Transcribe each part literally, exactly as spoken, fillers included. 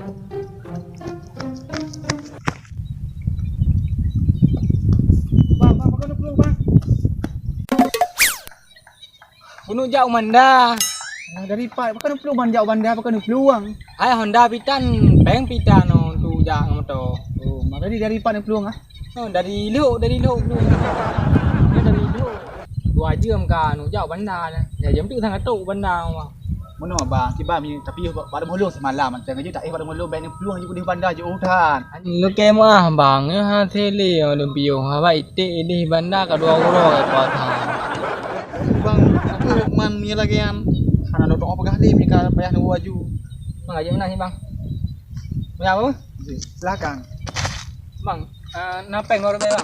Bang, bang, pakon neuplueng, bang? Keuneuk jak u Banda. Nah, dari pat, pakon neuplueng, bang, jak u Banda, pakon neuplueng? Hai Honda pitan, péng pitan, oh, tu jak ngon moto. Oh, mak tadi dari pat neuplueng, ah? Oh, dari Lhok, dari Lhok tu. Dia dari Lhok. Dua jam ka anu jak Banda dah. Ya, jam tu sangat tu Banda. Meunoe bang, kiban mi, tapi padub ulôn semalam, mantong jih tak eh padub ulôn, bèk neuplueng jih udeh Banda jih udah. Lukée meuah bang, nyoe hase lé ulôn piôh, haba iték ideh Banda ka dua uroe ka kuasa. Bang, aku man mi lagèe nyan, hana lôn peugah lé mi ka payah neuwoe aju. Bang, aja meunan bang. Punya apa? Belakang. Bang, ah, na péng dua ribèe, bang?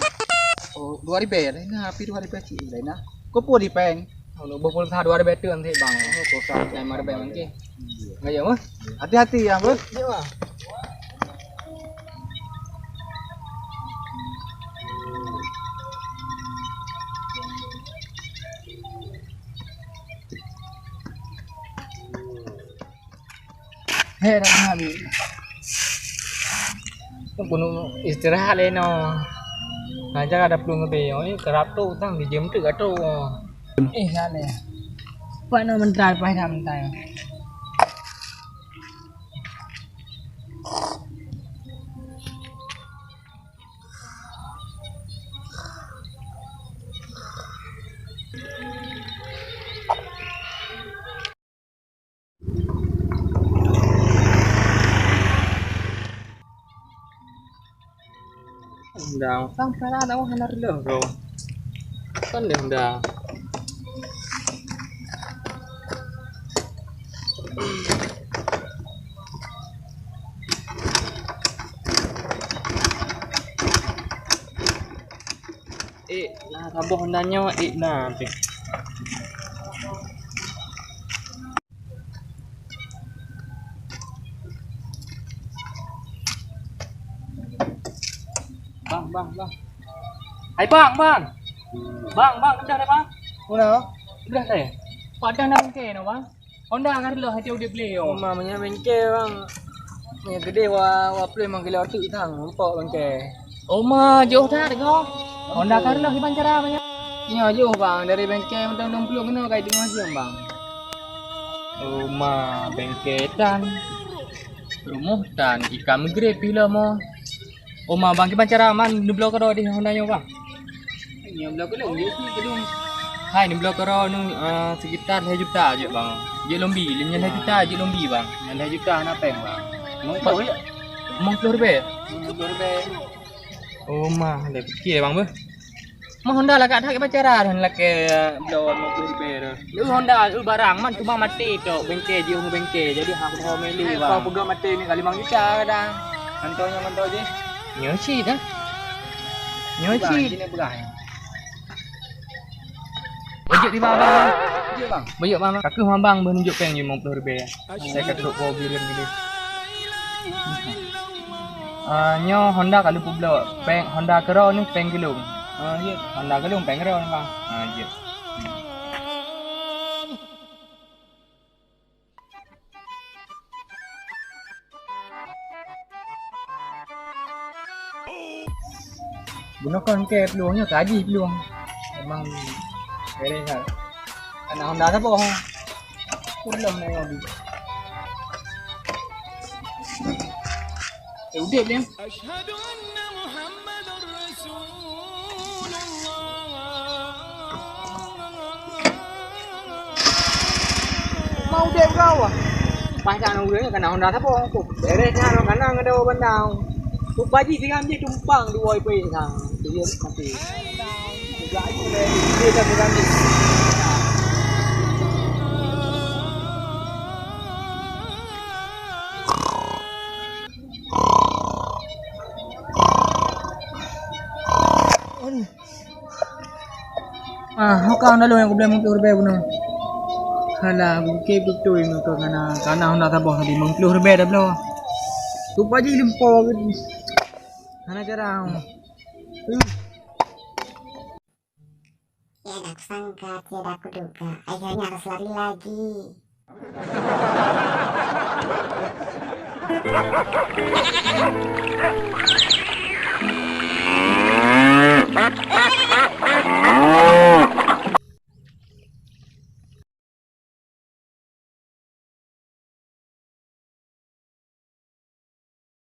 Oh, dua ribèe laén na, api dua ribèe cit laén na. Keupeue di péng? Oh, boh pulsa dua ribèe teun cit, bang. Oh, pulsa lima ribèe mungkin. Ayo, mah. Hati-hati ya, bang. Iya, bang. Hei, dah habis. Bunoe istirahat lé nyoe. Ngajar ada peulung leubeh. Oh, ni kerap tu utang di jam tu ka tu. Eh, salah. Buat nyoe mentah, lepas dah mentah. Dah, sampai lah, dah, hana reuloh, bro. Kan dah, dah. Eh, nah, saboh Honda nyoe, eh, nah, teh. Bang, bang, bang. Hai, bang, bang. Bang, bang, udah deh, bang. Udah. Udah deh. Padahal nak bengke no, bang. Honda ka reuloh hase udeb lé, oh. Oma, meunyoe bengke, bang. Meunyoe keudeh wa, wa pleh mang kilo teuk thang, mumpok bengke. Oma, joh that, go. Honda ka reuloh kiban cara, meunyoe. Nyoe joh, bang, dari bengke mantong enam puluh keunoe ka teungoh jam, bang. Oma, bengke tan. Rumoh tan, ikan meugréb pih lom, oh. Oma, bang, kiban cara man neubloe keudroe di Honda nyoe, bang? Nyoe bloe keudroe, jeuet keudroe. Hai, neubloe keudroe nyoe, eh, sekitar lhèe juta jeuet, bang. Jeuet lom bi, nyan lhèe juta jeuet lom bi, bang. Nyan lhèe juta hana péng, bang. Limong ploh, ya? Limong ploh ribèe? Limong ploh ribèe. Oma, lé piké, bang, beuh. Mah Honda lagak that kiban cara dah lakèe bloe limong ploh ribèe tu. Lheuh Honda, lheuh barang man cuma maté tok bengke, jiôh bengke. Jadi hana peugah maté ni ka limong juta kadang. Mantong nyoe mantong jih. Nyoe cit dah. Nyoe cit. Bang, sini peugah. Bajik tiba abang. Bajik bang. Bajik bang. Ka keuh abang beuh nunjuk péng limong ploh ribèe. Saya ka trok po bireuen gini. Ah, nyoe Honda ka lheueh peubloe. Péng Honda keudroe ni péng geulong. Ah, jeuet. Honda geulong péng keudroe ni, bang. Ah, jeuet. Bunoe kon kèe peulueng nyoe ka jih peulueng. Memang beres that. Aneuk Honda saboh. Pulang naik mobil. Eh, udeb dia. Mau udeb kau ah. Pas dah nak udeb kan Honda siapa? Aku beres dah, nak kena ngedau bandau. Tu pagi tiga ambil tumpang dua ipe dah. Dia mati. Tiga ayu deh. Dia dah berani. Aduh. Ah, ho ka Honda lôn nyang kublèe limong ploh ribèe bunoe. Halah, bukét beutôi nyoe ka kana, kana Honda saboh tadi limong ploh ribèe tabloe. Rupa jih lumpoe geuh. Hana cara. Tiada kusangka, tiada kuduga, akhirnya harus lari lagi.